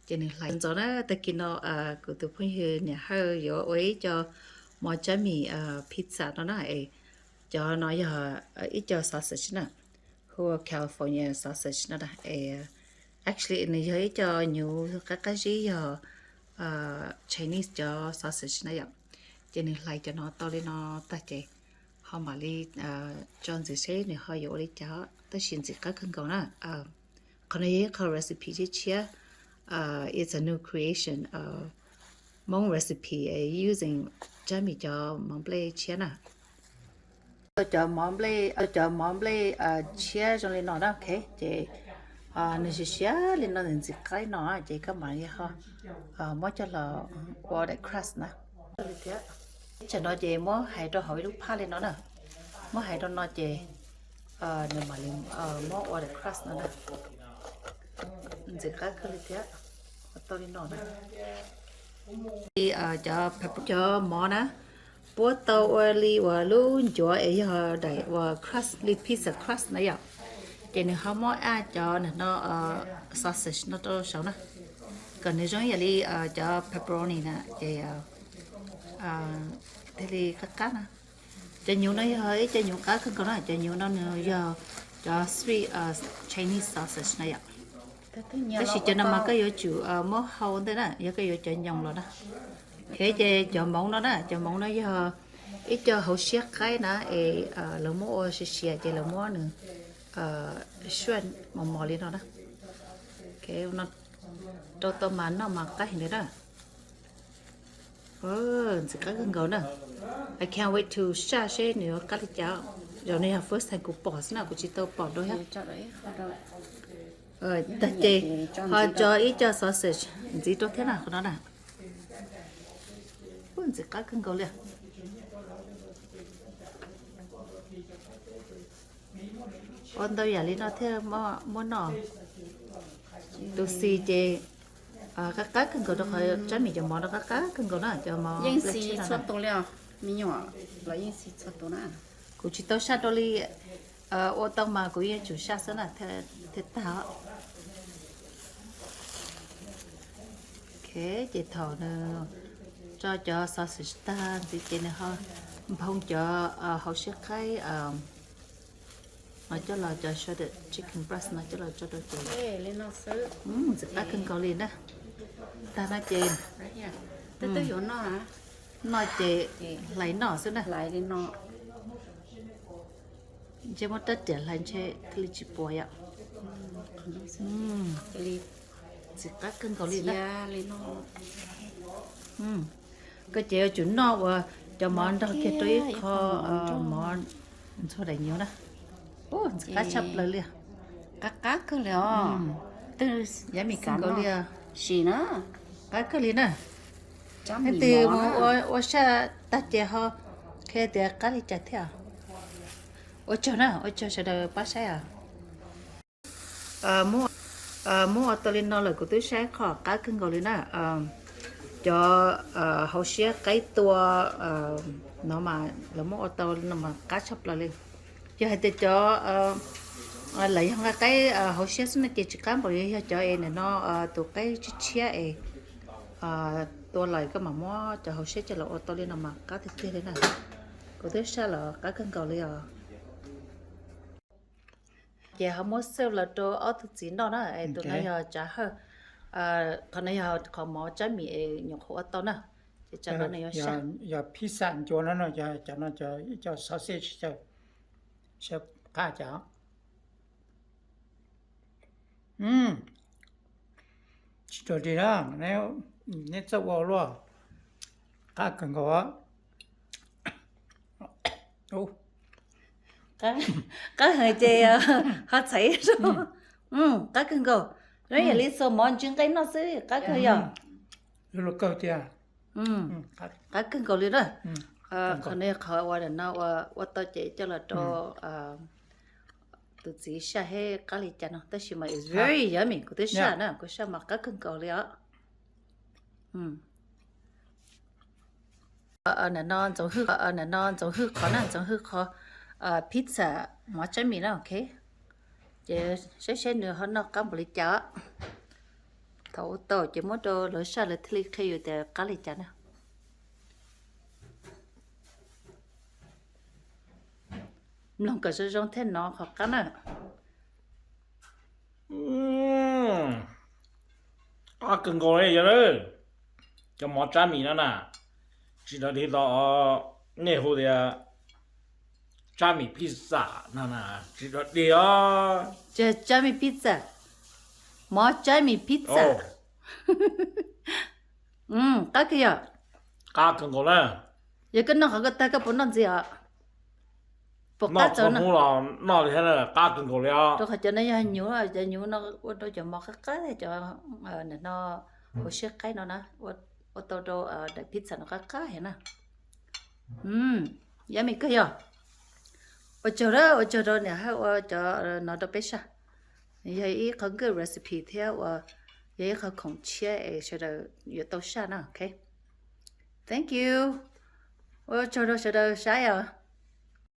Ces nws hlais ntxov na, tag kis no kuv tus phooj ywg niam Hawj yuav ua ib co mov tsab mis pizza no na. Cov no yog ib co sausage na, hu ua California sausage no na. Actually nws yog ib co nyuv qab qab zib yog Chinese cov sausage na yom. Ces nws hlais cov no tau li no tag ces ho mam li tso ntxiv seb nws ho yuav ua li cas, tab sis ntxim qab kawg nkaus na. Qhov no yog ib qho recipe tshiab tshiab, it's a new creation, Hmoob recipe using tsab mis cov mov nplej tshiab na. Cov mov nplej, cov mov nplej tshiab zoo li no na, ok, ces nws siav siav li no ntxim qab li no ces koj mam li ho muab coj los ua daim crust na. Tsam no ces muab hais rau hauv ib lub phaj li no na, muab hais rau no ces nws mam li muab ua daim crust no na. Ntxim qab kawg li thiab, tau li no na. Cov mov na, puab tau ua li uas lub ncuav es yog daim uas crust li pizza crust na yom. Ces nws ho muab add cov no sausage no rau saud na, kom nws zoo yam li cov pepperoni na ces thiaj li qab qab na. Cov nyuv no yog ib co nyuv qab kawg nkaus na, cov nyuv no nws yog cov sweet Chinese sausage na yom. Tab sis cov no mas koj yuav tsum muab hau ntej na yog koj yuav cov nyoos los na. Ok, ces cov moov no na, cov moov no yog ib co hauv siab qaib na es lawv muab ua siav siav ces lawv muab nws suaj mos mos li no na. Ok, no rau tau mas noj mas qab heev li na. Ntxim qab kawg nkaus na. I can't wait to saj seb nws yuav qab li cas. Zaum no yog first time kuv pom xwb na, kuv tsis tau pom dua thiab. Tag ces ho tso ib co sausage ntxiv rau thiab na qhov no na. Ntxim qab kawg nkaus li. Ua ntau yam li no thiaj muab noj. Tus xis ces qab qab kawg nkaus rau qhov tsab mis cov mov no qab qab kawg nkaus na, cov mov yeej xis txhua tus li os, me nyuam los yeej xis txhua tus na. Kuv tsis tau saj dua li, ua tau mas kuv yeej tsum saj xwb na thiaj tag. Ok, ces thaum nws tso cov sausage tag ntxiv ces nws ho nphoo cov hauv siab qaib no coj los, cov shredded chicken breast no coj los tso rau ces ntxim qab kawg nkaus li na. Tag no ces noj ces hlais noj xwb na. Ntshe muab rab riam hlais ntshe thiaj li tsis puas yom. Ntxim qab kawg nkaus li na. Koj ces yuav tsum noj uas cov mov nrog kiag rau ib qho mov ntxhua daim nyuv na. Ntxim qab tshaj plaws li. Qab qab kawg li os. Twb yav mis kawg nkaus li os. Sim na. Qab kawg li na. Leej twg mus ua saj tag ces ho qhia tias qab li cas thiab. Ua tsaug na, ua tsaug sawv daws pab saib os. Muab ua tau li no lawm kuv twb saib qhov qab kawg nkaus li na. Cov hauv siab qaib tua no mas lawv muab ua tau li no mas qab tshaj plaws li. Yog hais tias cov lawv yog nqa qaib hauv siab xwb no ces tsis qab npaum li yog cov es nim no tus qaib tshiab tshiab es tua lawm koj mam muab cov hauv siab coj los ua tau li no mas qab tiag tiag li na. Kuv twb saj los qab kawg nkaus li os. Ces ho muab serve los rau ob tug txiv noj na, es tus no yog Tsav Hawj, qhov no yog qhov mov tsab mis es nyuam qhuav ua tau na. Ces tsam no nws yuav saj. Yog pizza ncuav no no, cov no cov ib co sausage, saib qab cas. Tsis rau dig na, neb txawj ua luaj, qab kawg nkaus. Qab heev ces ho txhais. Qab kawg nkaus, zoo yam li xuas mov ntsis nqaij noj xwb, qab kawg yog. Yuav luag kawg tiag. Qab kawg nkaus li na. Qhov no qhov ua no ua tau ces coj los rau tus txiv saj seb qab li cas no, tab sis mas it's very yummy, kuv twb saj na, kuv saj mas qab kawg nkaus li os. Nim no Ntxoov Hwj qhov na, Ntxoov Hwj qhov pizza mov tsab mis na, ok. Ces saib seb nws ho noj qab npaum li cas. Thaum ua tau ces muab rau lawv saj lawv thiaj li qhia yus tias qab li cas na. Mloog kom zoo zoo thiaj hnov qhov qab na. Qab kawg nkaus li yog, cov mov tsab mis no na, tsis dog dig tau, nej hu tias tsab mis pizza no na, tsis dog dig os. Tsab mis pizza, mov tsab mis pizza. Qab kiag yog. Qab kawg nkaus na. Yog koj noj qhov ko tag koj puas noj ntxiv os? Puas qab txaus no? Noj li thiab, qab kawg nkaus li os. Rau qhov cov no yog nyuv, cov nyuv no ua rau cov mov qab qab, cov no hauv siab qaib no na, ua tau rau daim pizza no qab qab heev na. Yummy kawg yog. Ua tsaug, ua tsaug rau niam haj ua cov no rau peb saj. Yog ib qho good recipe thiab uas yog ib qho khoom tshiab es sawv daws yuav tau saj na, ok. Thank you. Ua tsaug rau sawv daws saib os.